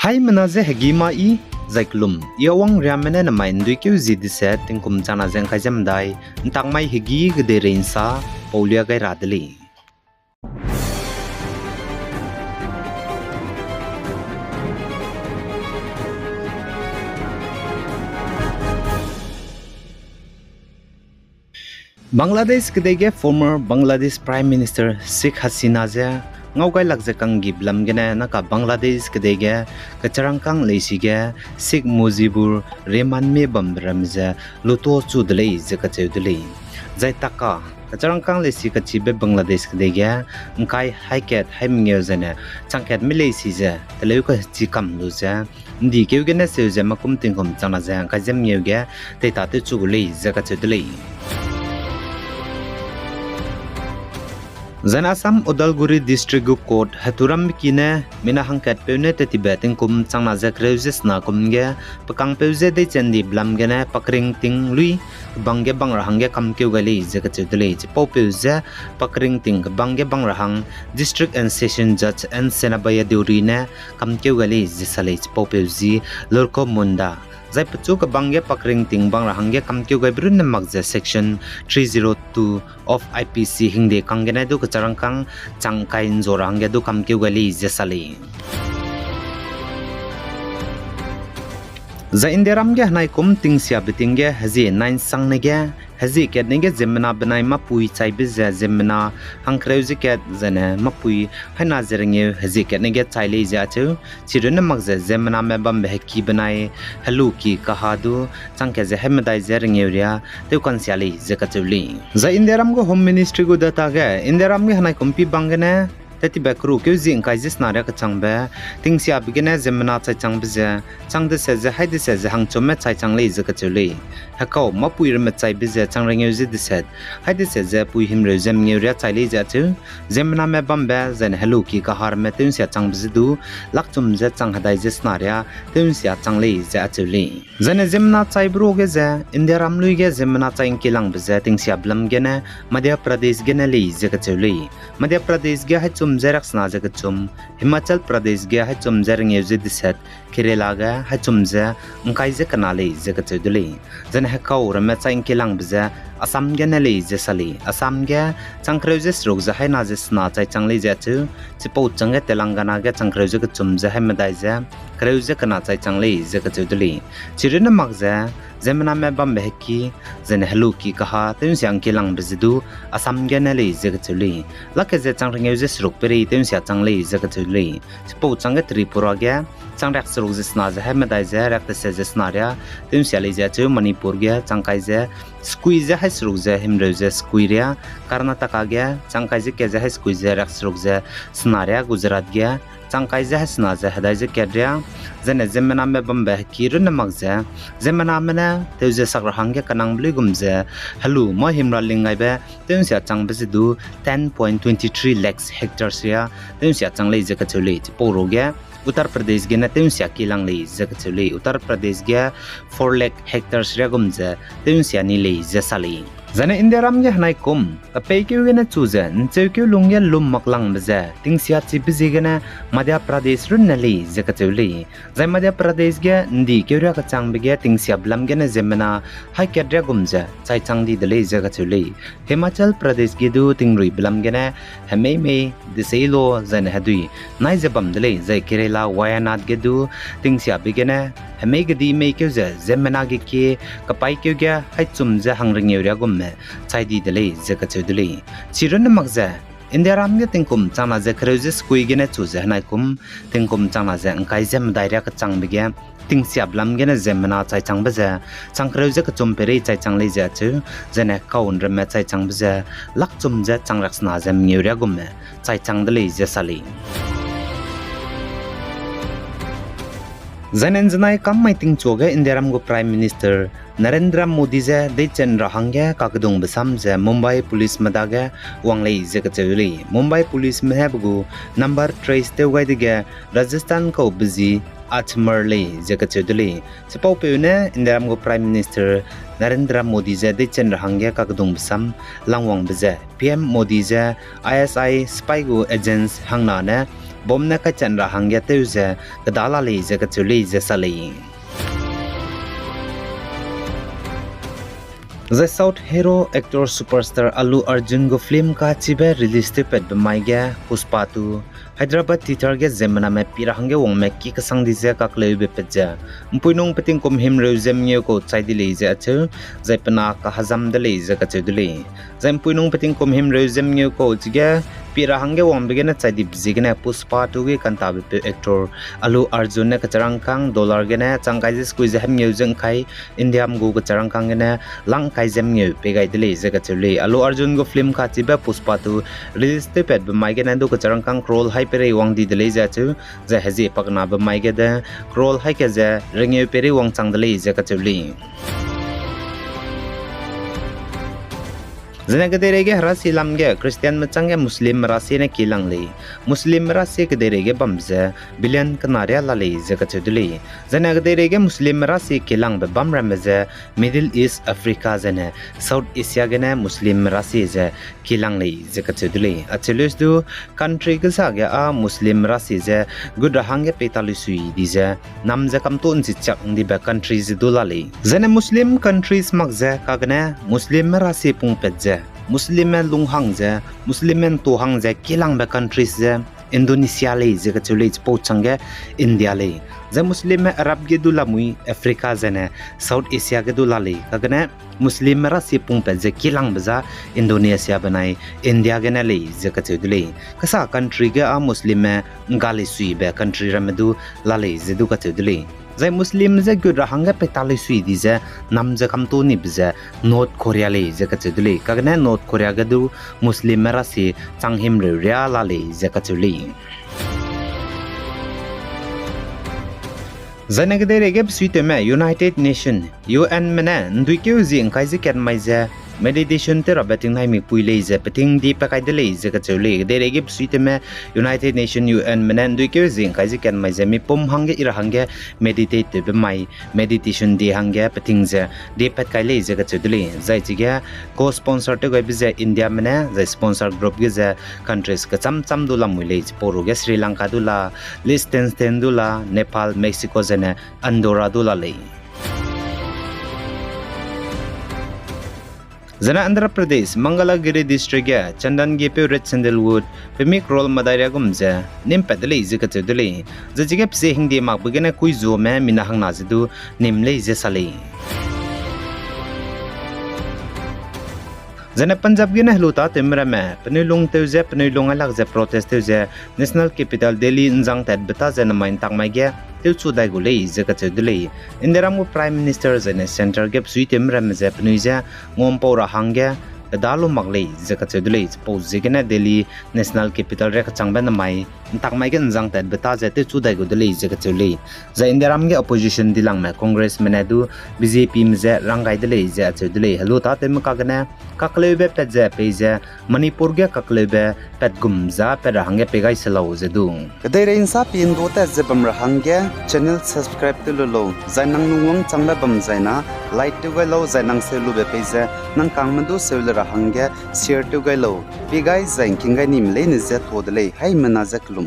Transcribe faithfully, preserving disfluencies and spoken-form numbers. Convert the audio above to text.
Haimena je hegî ma i, zai kelum, i awang riame ne namai ’nduikeu zi dese tingkum changna ze ’ngkai ze medai, ’ntak mai hegî kedeirei ’nsa, paulia gai ra de lei. Bangladesh kedei ge former Bangladesh Prime Minister Sheikh Hasina je ngaugailak ze kanggibe lam gene naka Bangladesh kedei ge kecharangkâng leisi ge Sheikh Mujibur Rahman mie bambe ram ze luto chu de lei ze kacheu de lei. Zai taka kecharangkâng leisi kachibe Bangladesh kedei ge ’ngkai hai kat hai mengeu zene chang kat mi leisi ze teleu kachi kam lu ze ’ndi keu gene seu ze makum tingkum changna ze ’ngkai ze mengeu ge teita tew chu gu lei ze kacheu de lei. Zai ne Assam Udalguri District gu court heturambe ki ne mina hangkatpeu ne tetibe tingkum changna ze kereu ze sena kum ge pekangpeu je deichen dibe lam gene pakring ting lui kebang ge bang ra hangge kamkeu gai lei ze kacheu de lei. Chipaupeu je pakring ting kebang ge bang ra hang District and Session Judge N Senabaya Deuri ne kamkeu gai lei ze sa lei. Chipaupeu zi Lurko Munda. Zai pechu kebang ge pakring ting bang ra hangge kamkeu gaibe runne mak ze Section three zero two of I P C hingde kang gene du kecharangkâng chang ’ngkai ’nzua ra hangge du kamkeu gai lei ze sa lei. Zai Indiaram ge henai kum tingsiabe ting ge hezie nai ’nsangne ge, hezie katne ge ziemmena benai mâpui chaibe ze ziemmena hangkereu ze kat zene mâpui haina ze rengeu hezie katne ge chai lei ze acheu. Chirunne mak ze ziemmename bambe heki benai helu ki kaha du chang kat ze haimedai ze rengeu riâ tew ka'nsia lei ze kacheu lei. Zai Indiaram gu Home Ministry gu data ge Indiaram ge henai kum pi bang gene tetibe keru keu zie ’ngkai ze sena riâ kechangbe tingsiabe gene ziemmena chaichangbe ze chang deset ze hai deset ze hangchumme chaichang lei ze kacheu lei. Hekau mâpui ramme chaibe ze chang rengeu ze deset, hai deset ze pui himreu ze mengeu riâ chai lei ze acheu. Ziemmename bambe zai ne helu ki kaha ramme tew'nsia changbe ze du lakchum ze chang hedai ze sena riâ tew'nsia chang lei ze acheu lei. Zai ne ziemmena chaibe ruage ze Indiaram lui ge ziemmena chai ’ngkielangbe ze tingsiabe lam gene Madhya Pradesh gene lei ze kacheu lei. Madhya Pradesh ge haichum ze riaksena ze kechum, Himachal Pradesh ge haichum ze rengeu ze deset, Kerala ge haichum ze ’ngkai ze kena lei ze kacheu de lei. Zai ne hekau ramme chai ’ngkielangbe ze Assam gene lei ze sa lei. Assam ge chang kereu ze seruk ze haina ze sena chaichang lei ze acheu. Chipau changge Telangana ge chang kereu ze kechum ze haimedai ze kereu ze kena chaichang lei ze kacheu de lei. Chirunne mak ze ziemmename bambe heki zai ne helu ki kaha tew'nsia ’ngkielangbe ze du Assam gene lei ze kacheu lei. Lak kat ze chang rengeu ze seruk peirei tew'nsia chang lei ze kacheu de lei. Chipau changge Tripura ge chang riak seruk ze sena ze haimedai ze riak deset ze sena riâ tew'nsia lei ze acheu. Manipur ge chang kai ze sekui ze hai seruk ze himreu ze sekui riâ, Karnataka ge chang kai ze kat ze hai sekui ze riak seruk ze sena riâ, Gujarat ge chang kai ze hai sena ze hedai ze kat riâ, zai ne ziemmename bambe heki runne mak ze ziemmename ne tew ze sak ra hangge kenangbe luigum ze helu mâ himra ling gaibe tew'nsia changbe ze du ten point twenty three lakhs hectares riâ tew'nsia chang lei ze kacheu lei. Chipau ruage Uttar Pradesh gene tew'nsia kielang lei ze kacheu lei. Uttar Pradesh ge four lakh hectares riâ gum ze tew'nsia ni lei ze sa lei. Zai ne Indiaram ge henai kum kapeikeu gene chu ze ’ncheukeu lungge lum maklangbe ze tingsiachibe ziegene Madhya Pradesh runne lei ze kacheu lei. Zai Madhya Pradesh ge ’ndi keu riâ kechangbe ge tingsiabe lam gene ziemmena hai kat riâ gum ze chaichang di de lei ze kacheu lei. Himachal Pradesh ge du tingruibe lam gene hemei mei desei lo zai ne hedui nai ze bam de lei. Zai Kerala Wayanad ge du tingsiabe gene hemei kedi mei keu ze ziemmena ge kie kapaîkeu ge haichum ze hangrengeu riâ gumme chai di de lei ze kacheu de lei. Chirunne mak ze Indiaram ge tingkum changna ze kereu ze sekui gene chu ze henai kum tingkum changna ze ’ngkai ze medai riâ kechangbe ge tingsiabe lam gene ziemmena chaichangbe ze chang kereu ze kechum peirei chaichang lei ze acheu, zai ne kaun ramme chaichangbe ze lakchum ze chang riaksena ze mengeu riâ gumme chaichang de lei ze sa lei. Zai ne ’nzenai kam mai tingchuage Indiaram gu Prime Minister Narendra Modi je deichen ra hangge kakedungbe sam ze Mumbai Policeme dage wang lei ze kacheu lei. Mumbai Policeme hebe gu number trace tew gai dege Rajasthan kaube zi Ajmer lei ze kacheu de lei. Chipaupeu ne Indiaram gu Prime Minister Narendra Modi je deichen ra hangge kakedungbe sam langwangbe ze P M Modi je I S I sipai gu agents hangna ne bomb ne kaichan ra hangge tew ze keda la lei ze kacheu lei ze sa lei. Zai South hero actor superstar Allu Arjun gu film kachibe release tewpatbe mai ge Pushpa two Hyderabad theatre ge ziemmename pi ra hangge wangme ki kesang di ze kakleube pat ze, ’mpuinung peting kum himreu ze mengeu kau chai di lei ze acheu, zai pe na kahazam de lei ze kacheu de lei. Zai ’mpuinung peting kum himreu ze mengeu kau chige pi ra hangge wangbe gene chai dibe ziegene Pushpa two ge kantabe peu actor Allu Arjun ne kacharangkâng dollar gene chang kai ze sekui ze hemengeu ze ’ngkai, India gu kacharangkâng gene lang kai ze mengeu pei gai de lei ze kacheu lei. Allu Arjun gu film kachibe Pushpa two release tewpatbe mai gene du kacharangkâng crore hai peirei wang di de lei ze acheu, zai hezie pakenabe mai ge de crore hai ke ze rengeu peirei wangchang de lei ze kacheu lei. Zene kedeirei ge herasie lam ge Christianme chângge Muslimme rasie ne kilang lei. Muslimme rasie kedeirei ge bam ze billion kena riâ la lei ze kacheu de lei. Zene kedeirei ge Muslimme rasie kilangbe bam ramme ze Middle East, Africa zene South Asia gene Muslimme rasie ze kilang lei ze kacheu de lei. Acheu leus du country kesa ge â Muslimme rasie ze gut ra hangge peitalui sui di ze nam ze kamto ’nchichak ’ndibe country ze du la lei. Zene Muslim countries mak ze kagene Muslimme rasie pungpat ze, Muslimme lunghang ze, Muslimme ’ntohang ze kilangbe countries ze Indonesia lei ze kacheu lei, chipau chângge India lei. Zai Muslimme Arab ge du lamui Africa zene South Asia ge du la lei. Kagene Muslimme rasie pungpat ze kilangbe za Indonesia benai India gene lei ze kacheu de lei. Kesa country ge â Muslimme ’ngga lei suibe country ramme du la lei ze du kacheu de lei. Zai Muslim ze gut ra hangge peitalui sui di ze nam ze kamto ’ndibe ze North Korea lei ze kacheu de lei. Kagene North Korea ge du Muslimme rasie chang himreu riâ la lei ze kacheu lei. Zaine kedeirei ge besuitewme United Nation, U N me ne ’nduikeu zie ’ngkai ze kat mai ze meditation tew rabe tingnai mipui lei ze peting di pa kai de lei ze kacheu lei. Kedeirei ge besuitewme United Nation, U N me ne ’nduikeu zie ’ngkai ze kat mai ze mipum hangge i ra hangge meditate tewbe mai, meditation day hangge peting ze di pat kai lei ze kacheu de lei. Zai chige co-sponsor tew gaibe ze India me ne, zai sponsor group ge ze countries kecham cham du lamui lei, chipau ruge Sri Lanka du la, Liechtenstein du la, Nepal, Mexico zene Andorra du la lei. Zene Andhra Pradesh, Mangalagiri District ge chandan giepeu red sandalwood pemi crore medai riâ gum ze nim pat de lei ze kacheu de lei. Zai chige pese hingdie makbe gene kuizuame mina hangna ze du nim lei ze sa lei. Zene Punjab gene helu tâtewme ramme penui lungtew ze penui lung ailak ze protest tew ze National Capital Delhi ’nzang tatbe ta ze namai ’ntak mai ge tewchu dai gu lei ze kacheu de lei. Indiaram gu Prime Minister zaine centre ge besuitewme ramme ze penui je ngampau ra hangge pedâ lu mak lei ze kacheu de lei. Chipau ziegene Delhi National Capital riâ kechangbe namai ’ntak mai ge ’nzang tatbe ta ze tewchu dai gu de lei ze kacheu lei. Zai Indiaram ge opposition dilangme Congressme ne du B J Pme je rang gai de lei ze acheu de lei. Helu tâtewme kagene kakleube pat ze pei ze Manipur ge kakleube pat gum za pat ra hangge pei gai se lau ze du. Kedeirei ’nsa pi ’ndo tat ze bam ra hangge channel subscribe tew lu lau, zai nang lungwang changbe bam zaina like tew gai lau, zai nang seu lube pei ze nang kangme du seu le ra hangge share tew gai lau. Pie gai zai ’ngking gai nime leine je tuâ de lei, haimena je kelum.